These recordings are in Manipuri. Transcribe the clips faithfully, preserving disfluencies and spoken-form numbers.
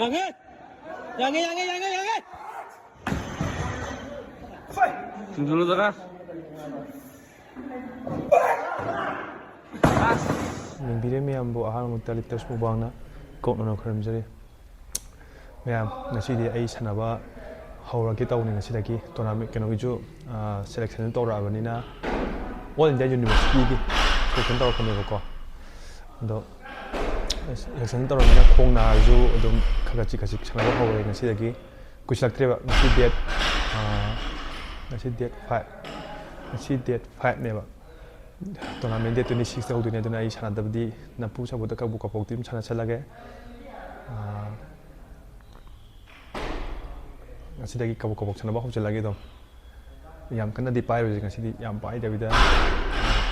ꯌꯥꯡꯉꯦ! ꯌꯥꯡꯉꯦ, ꯌꯥꯡꯉꯦ, ꯌꯥꯡꯉꯦ, ꯌꯥꯡꯉꯦ! ꯆꯤꯡꯁꯤꯜꯂꯨꯗꯅ꯫ ꯌꯦꯡꯕꯤꯔꯦ ꯃꯌꯥꯝꯕꯨ ꯑꯍꯥꯟꯕꯃꯛꯇ ꯂꯤꯞꯇꯁ ꯃꯨꯛꯕꯥꯡꯅ ꯀꯣꯛꯅꯅ ꯈꯨꯔꯨꯝꯖꯔꯤ꯫ ꯃꯌꯥꯝ, ꯉꯁꯤꯗꯤ ꯑꯩ ꯁꯥꯟꯅꯕ ꯍꯧꯔꯒꯦ ꯇꯧꯕꯅꯤ꯫ ꯉꯁꯤꯗꯒꯤ ꯇꯣꯔꯅꯥꯃꯦꯟ ꯀꯩꯅꯣꯒꯤꯁꯨ, ꯑꯥ, ꯁꯦꯂꯦꯛꯁꯟ ꯇꯧꯔꯛꯑꯕꯅꯤꯅ, ꯑꯣꯜ ꯏꯟꯗꯤꯌꯥ ꯌꯨꯅꯤꯚꯔꯁꯤꯇꯤꯒꯤ ꯁꯦꯂꯦꯛꯁꯟ ꯇꯧꯔꯛꯄꯅꯦꯕꯀꯣ꯫ ꯑꯗꯣ ꯁꯦꯂꯦꯛꯁꯟ ꯇꯧꯔꯕꯅꯤꯅ ꯈꯣꯡ ꯅꯥꯔꯁꯨ ꯑꯗꯨꯝ ꯈꯔ ꯈꯖꯤꯛ ꯈꯖꯤꯛ ꯁꯥꯟꯅꯕ ꯍꯧꯔꯦ꯫ ꯉꯁꯤꯗꯒꯤ ꯀꯨꯏꯁꯤꯜꯂꯛꯇ꯭ꯔꯦꯕ꯫ ꯉꯁꯤ ꯗꯦꯠ, ꯑꯥ, ꯉꯁꯤ ꯗꯦꯠ ꯐꯥꯏꯚ, ꯉꯁꯤ ꯗꯦꯠ ꯐꯥꯏꯚꯅꯦꯕ꯫ ꯇꯣꯔꯅꯥꯃꯦꯟ ꯗꯦꯠ ꯇ꯭ꯋꯦꯟꯇꯤ ꯁꯤꯛꯁꯇ ꯍꯧꯗꯣꯏꯅꯦ, ꯑꯗꯨꯅ ꯑꯩ ꯁꯥꯟꯅꯗꯕꯗꯤ ꯅꯝꯐꯨ ꯁꯥꯐꯨꯗ ꯀꯕꯣꯛ ꯀꯕꯣꯛꯇꯤ ꯑꯗꯨꯝ ꯁꯥꯟꯅꯁꯜꯂꯒꯦ꯫ ꯑꯥ, ꯉꯁꯤꯗꯒꯤ ꯀꯕꯣꯛ ꯀꯕꯣꯛ ꯁꯥꯟꯅꯕ ꯍꯧꯖꯤꯜꯂꯒꯦ ꯑꯗꯨꯝ꯫ ꯌꯥꯝ ꯀꯟꯅꯗꯤ ꯄꯥꯏꯔꯣꯏꯁꯦ ꯉꯁꯤꯗꯤ, ꯌꯥꯝ ꯄꯥꯏꯗꯕꯤꯗ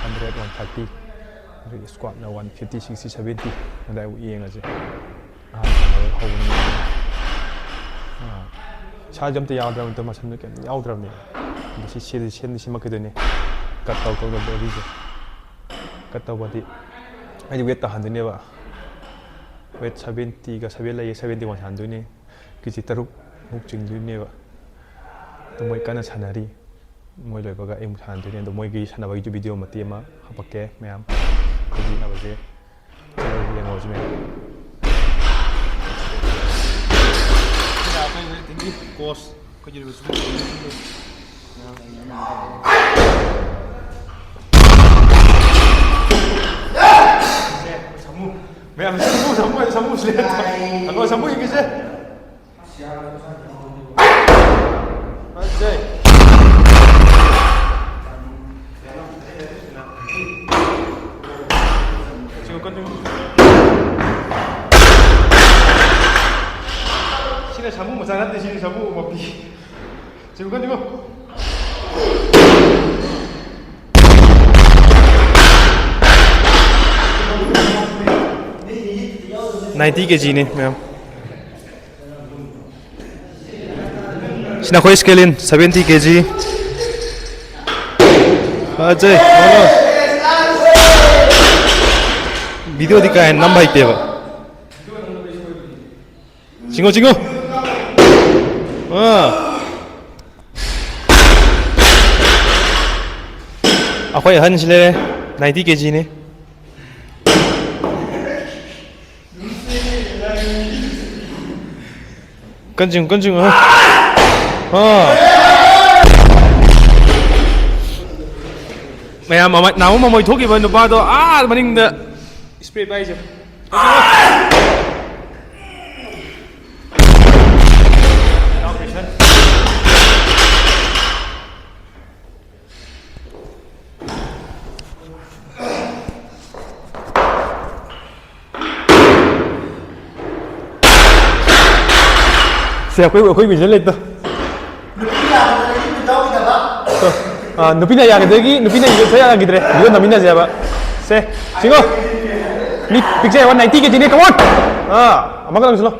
ꯍꯟꯗ꯭ꯔꯦꯠ, ꯋꯥꯟ ꯊꯥꯔꯇꯤ, ꯑꯗꯒꯤ ꯁ꯭ꯀ꯭ꯋꯥꯠꯅ ꯋꯥꯟ ꯐꯤꯐꯇꯤ, ꯁꯤꯛꯁꯇꯤ, ꯁꯕꯦꯟꯇꯤ ꯑꯗꯥꯏꯕꯨ ꯌꯦꯡꯉꯁꯦ꯫ ꯑꯍꯥꯟꯕ ꯁꯥꯟꯅꯕ ꯍꯧꯕꯅꯤꯅ꯫ ꯑꯥ, ꯏꯁꯥꯁꯦ ꯑꯝꯇ ꯌꯥꯎꯗ꯭ꯔꯕꯅꯤ, ꯃꯁꯟꯁꯨ ꯀꯩꯝꯇ ꯌꯥꯎꯗ꯭ꯔꯕꯅꯤ꯫ ꯑꯗꯣ ꯁꯤ ꯁꯦꯝꯗꯤ, ꯁꯦꯝꯗꯤ ꯁꯦꯝꯃꯛꯀꯗꯣꯏꯅꯤ꯫ ꯀꯠ ꯇꯧ ꯇꯧꯗ ꯕꯣꯗꯤꯁꯦ꯫ ꯀꯠ ꯇꯧꯕꯗꯤ ꯑꯩꯗꯤ ꯋꯦꯠ ꯇꯥꯍꯟꯗꯣꯏꯅꯦꯕ꯫ ꯋꯦꯠ ꯁꯕꯦꯟꯇꯤꯒ ꯁꯕꯦꯟ ꯂꯩꯌꯦ, ꯁꯕꯦꯟꯇꯤ ꯋꯥꯟ ꯁꯥꯍꯟꯗꯣꯏꯅꯤ꯫ ꯀꯦ ꯖꯤ ꯇꯔꯨꯛꯃꯨꯛ ꯆꯤꯡꯗꯣꯏꯅꯦꯕ꯫ ꯑꯗꯨ ꯃꯣꯏ ꯀꯟꯅ ꯁꯥꯟꯅꯔꯤ꯫ ꯃꯣꯏ ꯂꯣꯏꯕꯒ ꯑꯩ ꯑꯃꯨꯛ ꯁꯥꯟꯅꯗꯣꯏꯅꯦ꯫ ꯑꯗꯣ ꯃꯣꯏꯒꯤ ꯁꯥꯟꯅꯕꯒꯤ ꯚꯤꯗꯤꯑꯣ ꯃꯇꯦꯛ ꯑꯃ ꯍꯥꯄꯛꯀꯦ ꯃꯌꯥꯝ꯫ ꯑꯩꯈꯣꯏꯒꯤ ꯁꯥꯟꯅꯕꯁꯦ ꯌꯦꯡꯍꯧꯔꯁꯤ ꯃꯌꯥꯝ꯫ ꯁꯤꯅ ꯑꯩꯈꯣꯏ ꯍꯧꯖꯤꯛ ꯇꯤꯝꯒꯤ ꯀꯣꯆ, ꯑꯩꯈꯣꯏ ꯌꯨꯅꯤꯚꯔꯁꯤꯇꯤ ꯀꯣꯆ꯫ ꯁꯥꯃꯨ꯫ ꯃꯌꯥꯝ ꯁꯥꯃꯨ, ꯁꯥꯃꯨ, ꯁꯥꯃꯨ ꯁꯤꯂꯦ꯫ ꯍꯜꯂꯣ, ꯁꯥꯃꯨ ꯌꯦꯡꯒꯦꯁꯦ꯫ ꯐꯖꯩ꯫ ꯁꯤꯒ ꯀꯟꯇꯤꯅ꯭ꯌꯨ꯫ ꯁꯤꯅ ꯁꯥꯃꯨ ꯃꯆꯥ ꯅꯠꯇꯦ, ꯁꯤꯅ ꯁꯥꯃꯨ ꯃꯄꯤ꯫ ꯁꯤꯒ ꯀꯟꯇꯤꯅ꯭ꯌꯨ꯫ ꯅꯥꯏꯟꯇꯤ ꯀꯦ ꯖꯤꯅꯤ, ꯃꯌꯥꯝ꯫ ꯁꯤꯅ ꯑꯩꯈꯣꯏ scale in, seventy K G꯫ ꯐꯖꯩ꯫ ꯚꯤꯗꯤꯑꯣꯗꯤ ꯀꯥ ꯍꯦꯟꯅ ꯅꯝꯕ ꯍꯩꯇꯦꯕ꯫ ꯆꯤꯡꯉꯣ, ꯆꯤꯡꯉꯣ꯫ ꯑꯥ꯫ ꯑꯩꯈꯣꯏ ꯑꯍꯟꯁꯤ ꯂꯩꯔꯦ, ninety K G ꯅꯤ꯫ ꯀꯟ ꯆꯤꯡꯉꯨ, ꯀꯟ ꯆꯤꯡꯉꯨ, ꯍꯥ? ꯑꯥ꯫ ꯃꯌꯥꯝ ꯃꯃꯩ-, ꯅꯍꯥꯟꯃꯨꯛ ꯃꯃꯩ ꯊꯣꯛꯈꯤꯕ ꯅꯨꯄꯥꯗꯣ ꯑꯥ ꯃꯅꯤꯡꯗ spray ꯄꯥꯏꯁꯦ꯫ ꯁꯦ, ꯑꯩꯈꯣꯏ, ꯑꯩꯈꯣꯏ ꯃꯤꯁꯤꯅ ꯂꯩꯇ꯫ ꯅꯨꯄꯤ ꯌꯥꯗꯕꯗꯒꯤ ꯅꯨꯄꯤ ꯌꯥꯎꯈꯤꯗꯕ꯫ ꯑ, ꯅꯨꯄꯤꯅ ꯌꯥꯒꯗꯒꯤ ꯅꯨꯄꯤꯅ ꯌꯥ-, ꯌꯥꯈꯤꯗ꯭ꯔꯦ꯫ ꯚꯤꯗꯤꯑꯣ ꯅꯝꯃꯤꯟꯅꯁꯦ ꯍꯥꯏꯕ꯫ ꯁꯦ, ꯁꯤꯡꯉꯣ꯫ ꯃꯤ ꯄꯤꯛꯆꯩ ꯍꯥꯏꯕ, ninety K G ꯅꯦ, come on! ꯑꯥ, ꯑꯃꯒ ꯂꯪꯁꯤꯜꯂꯣ꯫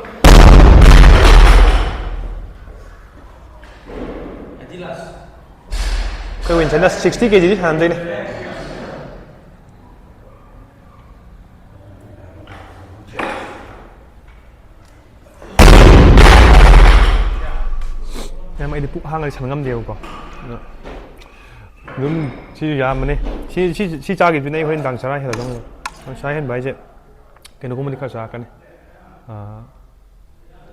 ꯑꯩꯈꯣꯏ ꯋꯤꯟꯁꯟꯅ sixty K G ꯗꯤ ꯁꯥꯟꯅꯗꯣꯏꯅꯦ꯫ ꯌꯥꯝ, ꯑꯩꯗꯤ ꯄꯨꯛ ꯍꯥꯡꯉꯗꯤ ꯁꯥꯟꯅ ꯉꯝꯗꯦꯕꯀꯣ꯫ ꯑꯗꯣ ꯑꯗꯨꯝ ꯁꯤꯁꯨ ꯌꯥꯝꯕꯅꯦ꯫ ꯁꯤ, ꯁꯤ, ꯁꯤ ꯆꯥꯈꯤꯕꯗꯨꯅ ꯑꯩ ꯍꯣꯔꯦꯟ ꯅꯨꯡꯗꯥꯡ ꯆꯔꯥ ꯍꯦꯜꯂꯗꯧꯅꯦ꯫ ꯆꯔꯥ ꯍꯦꯟꯕ ꯍꯥꯏꯁꯦ ꯀꯩꯅꯣꯒꯨꯝꯕꯗꯤ ꯈꯔ ꯆꯥꯔꯛꯀꯅꯤ꯫ ꯑꯥ,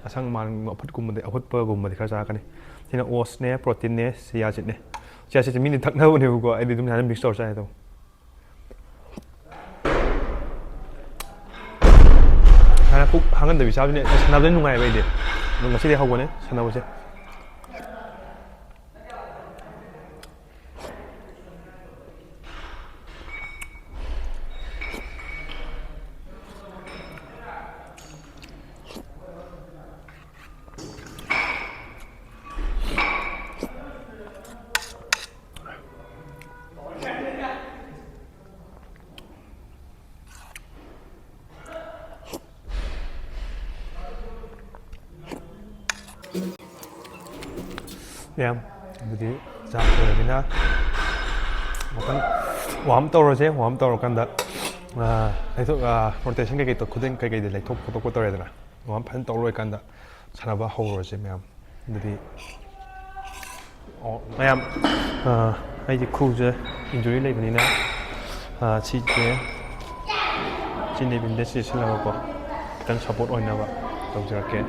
ꯑꯁꯪ ꯑꯃꯥꯟ ꯑꯐꯨꯠꯀꯨꯝꯕꯗꯤ, ꯑꯐꯨꯠꯄꯒꯨꯝꯕꯗꯤ ꯈꯔ ꯆꯥꯔꯛꯀꯅꯤ꯫ ꯁꯤꯅ oats ꯅꯦ, protein ꯅꯦ, chia seed ꯅꯦ꯫ Chia seed ꯁꯦ ꯃꯤꯅ ꯊꯛꯅꯕꯅꯦꯕꯀꯣ, ꯑꯩꯗꯤ ꯑꯗꯨꯝ ꯁꯨꯃꯥꯏꯅ mix ꯇꯧꯔ ꯆꯥꯏ ꯑꯗꯨꯝ꯫ ꯍꯥꯟꯅ ꯄꯨꯛ ꯍꯥꯡꯍꯟꯗꯕꯤ ꯆꯥꯕꯁꯤꯅ ꯁꯥꯟꯅꯕꯗ ꯅꯨꯡꯉꯥꯏꯕ ꯑꯩꯗꯤ꯫ ꯑꯗꯣ ꯉꯁꯤꯗꯤ ꯍꯧꯕꯅꯦ ꯁꯥꯟꯅꯕꯁꯦ꯫ ꯃꯌꯥꯝ, ꯑꯗꯨꯗꯤ ꯆꯥꯛ ꯂꯣꯏꯔꯕꯅꯤꯅ ꯉꯥꯛꯇꯪ ꯋꯥꯔꯝ ꯇꯧꯔꯁꯦ꯫ ꯋꯥꯔꯝ ꯇꯧꯔꯀꯥꯟꯗ, ꯑꯥ, ꯂꯩꯊꯣꯛ-, ꯑꯥ, ꯔꯣꯇꯦꯁꯟ ꯀꯩꯀꯩ ꯇꯧ-, ꯈꯨꯗꯤꯡ ꯀꯩꯀꯩꯗ ꯂꯩꯊꯣꯛ ꯈꯣꯠꯇꯣꯛꯄ ꯇꯧꯔꯦꯗꯅ꯫ ꯋꯥꯔꯝ ꯐꯖꯅ ꯇꯧꯔ ꯂꯣꯏꯔꯀꯥꯟꯗ ꯁꯥꯟꯅꯕ ꯍꯧꯔꯁꯦ ꯃꯌꯥꯝ꯫ ꯑꯗꯨꯗꯤ, ꯑꯣ, ꯃꯌꯥꯝ, ꯑꯥ, ꯑꯩꯗꯤ ꯈꯨꯁꯦ ꯏꯟꯖꯨꯔꯤ ꯂꯩꯕꯅꯤꯅ, ꯑꯥ, ꯁꯤꯁꯦ, ꯁꯤꯅꯤ ꯕꯦꯟꯗꯦꯖ ꯆꯦꯁꯤꯜꯂꯒꯀꯣ, ꯈꯤꯇꯪ ꯁꯞꯄꯣꯔꯠ ꯑꯣꯏꯅꯕ ꯇꯧꯖꯔꯛꯀꯦ꯫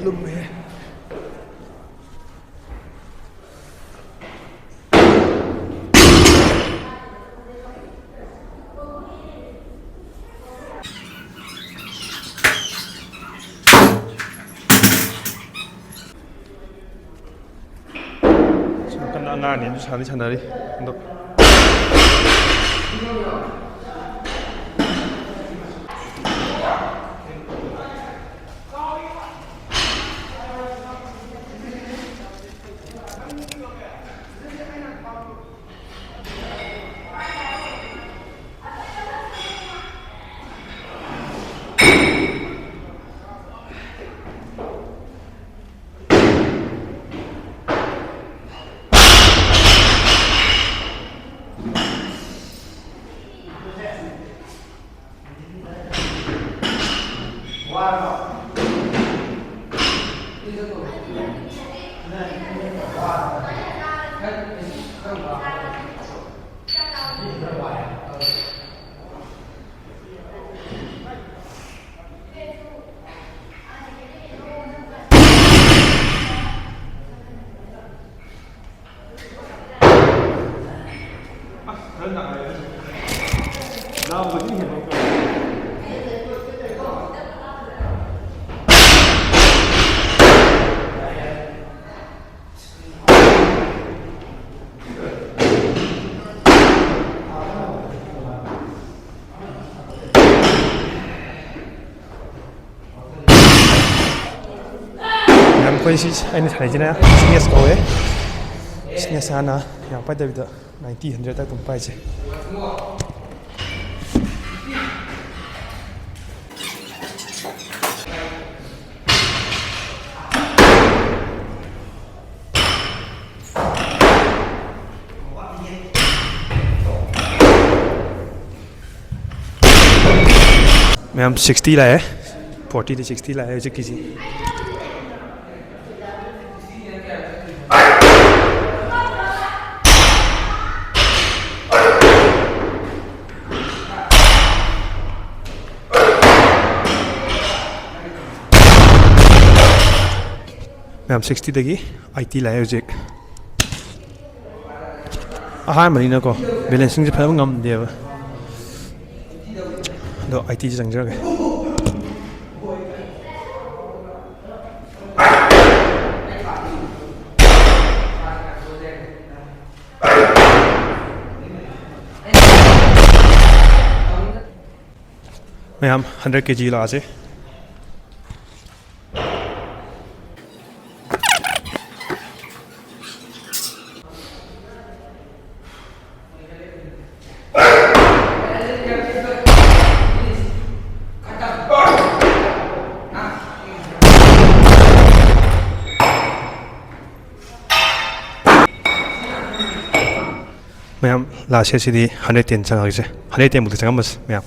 ꯂꯨꯝꯃꯦꯍꯦ꯫ ꯁꯣꯝ ꯅꯥꯀꯟꯗ ꯑꯉꯥꯡ ꯑꯅꯤ ꯑꯃꯁꯨ ꯁꯥꯟꯅꯗꯤ ꯁꯥꯟꯅꯔꯤ꯫ ꯑꯗꯣ ꯑꯩꯈꯣꯏ ꯁꯤ ꯑꯩꯅ ꯁꯥꯟꯅꯩꯁꯤꯅ ꯁ꯭ꯅꯦꯠꯆ ꯀꯧꯋꯦ꯫ ꯁ꯭ꯅꯦꯠꯆ ꯍꯥꯟꯅ ꯌꯥꯝ ꯄꯥꯏꯗꯕꯤꯗ ꯅꯥꯏꯟꯇꯤ, ꯍꯟꯗ꯭ꯔꯦꯠꯇ ꯑꯗꯨꯝ ꯄꯥꯏꯁꯦ꯫ ꯃꯌꯥꯝ, ꯁꯤꯛꯁꯇꯤ ꯂꯥꯛꯑꯦ꯫ ꯐꯣꯔꯇꯤꯗꯤ ꯁꯤꯛꯁꯇꯤ ꯂꯥꯛꯑꯦ ꯍꯧꯖꯤꯛꯀꯤꯁꯤ꯫ ꯃꯌꯥꯝ, ꯁꯤꯛꯁꯇꯤꯗꯒꯤ ꯑꯩꯠꯇꯤ ꯂꯥꯛꯑꯦ ꯍꯧꯖꯤꯛ꯫ ꯑꯍꯥꯟꯕꯅꯤꯅꯀꯣ, ꯕꯦꯂꯦꯟꯁꯤꯡꯁꯦ ꯐꯖꯅ ꯉꯝꯗꯦꯕ꯫ ꯑꯗꯣ ꯑꯩꯠꯇꯤꯁꯦ ꯆꯪꯖꯔꯒꯦ꯫ ꯃꯌꯥꯝ, ꯍꯟꯗ꯭ꯔꯦꯠ ꯀꯦ ꯖꯤ ꯂꯥꯛꯑꯁꯦ꯫ ꯃꯌꯥꯝ, ꯂꯥꯁ ꯁꯦꯠꯁꯤꯗꯤ ꯍꯟꯗ꯭ꯔꯦꯠ ꯇꯦꯟ ꯆꯪꯉꯛꯏꯁꯦ, ꯍꯟꯗ꯭ꯔꯦꯠ ꯇꯦꯟꯃꯨꯛꯇꯤ ꯆꯪꯉꯝꯃꯁꯤ ꯃꯌꯥꯝ꯫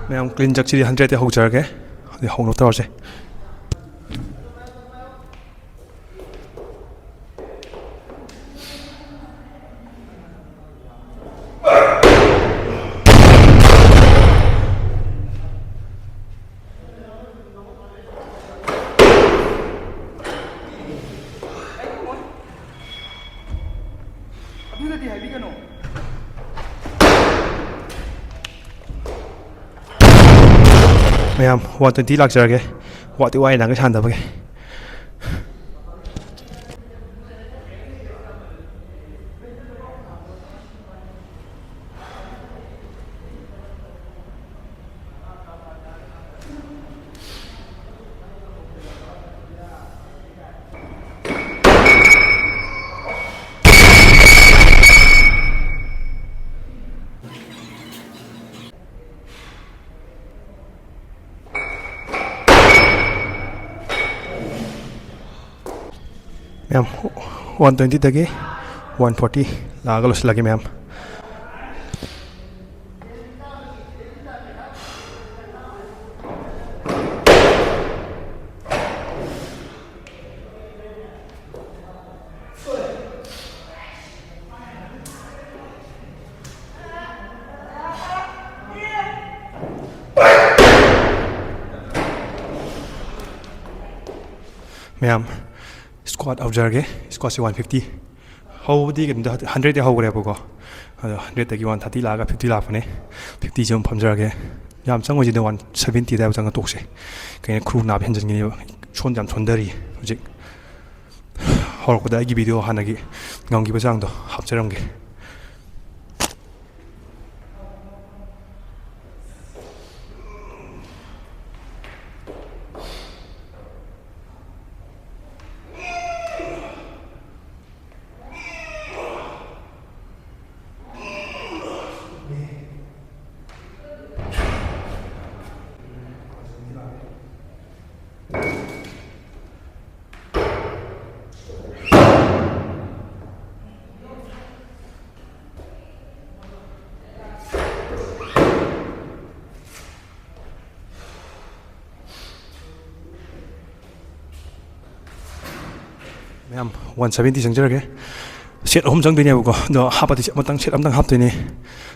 ꯃꯌꯥꯝ, ꯀ꯭ꯂꯤꯟ ꯖꯔꯛꯁꯤꯗꯤ ꯍꯟꯗ꯭ꯔꯦꯠꯇꯤ ꯍꯧꯖꯔꯒꯦ꯫ ꯑꯗꯨꯗꯤ ꯍꯧꯅꯕ ꯇꯧꯔꯁꯦ꯫ ꯑꯗꯨꯗꯗꯤ ꯍꯥꯏꯕꯤꯒꯅꯨ꯫ ꯃꯌꯥꯝ, ꯋꯥꯟ ꯇ꯭ꯋꯦꯟꯇꯤ ꯂꯥꯛꯆꯔꯒꯦ꯫ ꯋꯥꯗꯤ ꯋꯥꯏ ꯅꯍꯥꯟꯒꯩ ꯁꯥꯟꯅꯗꯕꯒꯤ꯫ ꯃꯌꯥꯝ, ꯋꯥꯟ ꯇ꯭ꯋꯦꯟꯇꯤꯗꯒꯤ ꯋꯥꯟ ꯐꯣꯔꯇꯤ ꯂꯥꯛꯑꯒ ꯂꯣꯏꯁꯤꯜꯂꯒꯦ, ꯃꯌꯥꯝ꯫ ꯃꯌꯥꯝ, ꯁ꯭ꯀ꯭ꯋꯥꯠ ꯍꯧꯖꯔꯒꯦ꯫ ꯁ꯭ꯀ꯭ꯋꯥꯠꯁꯦ ꯋꯥꯟ ꯐꯤꯐꯇꯤ꯫ ꯍꯧꯕꯗꯤ ꯀꯩꯅꯣꯗ, ꯍꯟꯗ꯭ꯔꯦꯠꯇ ꯍꯧꯈ꯭ꯔꯦꯕꯀꯣ꯫ ꯑꯗꯣ ꯍꯟꯗ꯭ꯔꯦꯠꯇꯒꯤ ꯋꯥꯟ ꯊꯥꯔꯇꯤ ꯂꯥꯛꯑꯒ ꯐꯤꯐꯇꯤ ꯂꯥꯛꯄꯅꯦ꯫ ꯐꯤꯐꯇꯤꯁꯦ ꯑꯃꯨꯛ ꯐꯝꯖꯔꯒꯦ꯫ ꯌꯥꯝ ꯆꯪꯉꯣꯏꯁꯤꯗ, ꯋꯥꯟ ꯁꯚꯦꯟꯇꯤ ꯑꯗꯨꯋꯥꯏꯐꯥꯎ ꯆꯪꯉ ꯇꯣꯛꯁꯦ꯫ ꯀꯩꯅꯣ, ꯈꯨꯔꯨ ꯅꯥꯕ ꯍꯦꯟꯖꯤꯟꯒꯅꯦꯕ꯫ ꯁꯣꯟ ꯌꯥꯝ ꯁꯣꯟꯊꯔꯤ ꯍꯧꯖꯤꯛ꯫ ꯍꯧꯔꯛꯄꯗ ꯑꯩꯒꯤ ꯚꯤꯗꯤꯑꯣ ꯍꯥꯟꯅꯒꯤ ꯉꯝꯈꯤꯕ ꯆꯥꯡꯗꯣ ꯍꯥꯞꯆꯔꯝꯒꯦ꯫ ꯃꯌꯥꯝ, ꯋꯥꯟ ꯁꯚꯦꯟꯇꯤ ꯆꯪꯖꯔꯒꯦ꯫ ꯁꯦꯠ ꯑꯍꯨꯝ ꯆꯪꯗꯣꯏꯅꯦꯕꯀꯣ, ꯑꯗꯣ ꯍꯥꯞꯄꯗꯤ ꯑꯃꯇꯪ, ꯁꯦꯠ ꯑꯃꯇꯪ ꯍꯥꯞꯇꯣꯏꯅꯦ꯫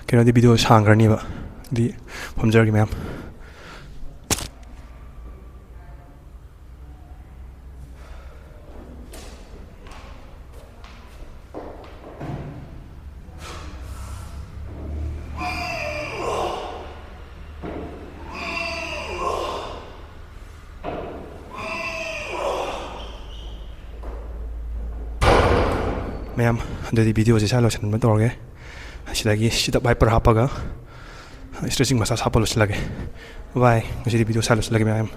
ꯀꯩꯅꯣꯗꯤ ꯚꯤꯗꯤꯑꯣ ꯁꯥꯡꯈ꯭ꯔꯅꯤꯕ꯫ ꯑꯗꯨꯗꯤ ꯐꯝꯖꯔꯒꯦ, ꯃꯌꯥꯝ꯫ ꯃꯌꯥꯝ, ꯑꯗꯨꯗꯤ ꯚꯤꯗꯤꯑꯣꯁꯦ ꯁ꯭ꯋꯥꯏ ꯂꯣꯏꯁꯤꯟꯕ ꯇꯧꯔꯒꯦ꯫ ꯁꯤꯗꯒꯤ ꯁꯤꯗ ꯚꯥꯏꯄꯔ ꯍꯥꯞꯄꯒ stretching massage ꯍꯥꯞꯄ ꯂꯣꯏꯁꯤꯜꯂꯒꯦ꯫ ꯕꯥꯏ, ꯉꯁꯤꯗꯤ ꯚꯤꯗꯤꯑꯣ ꯁ꯭ꯋꯥꯏ ꯂꯣꯏꯁꯤꯜꯂꯒꯦ, ꯃꯌꯥꯝ꯫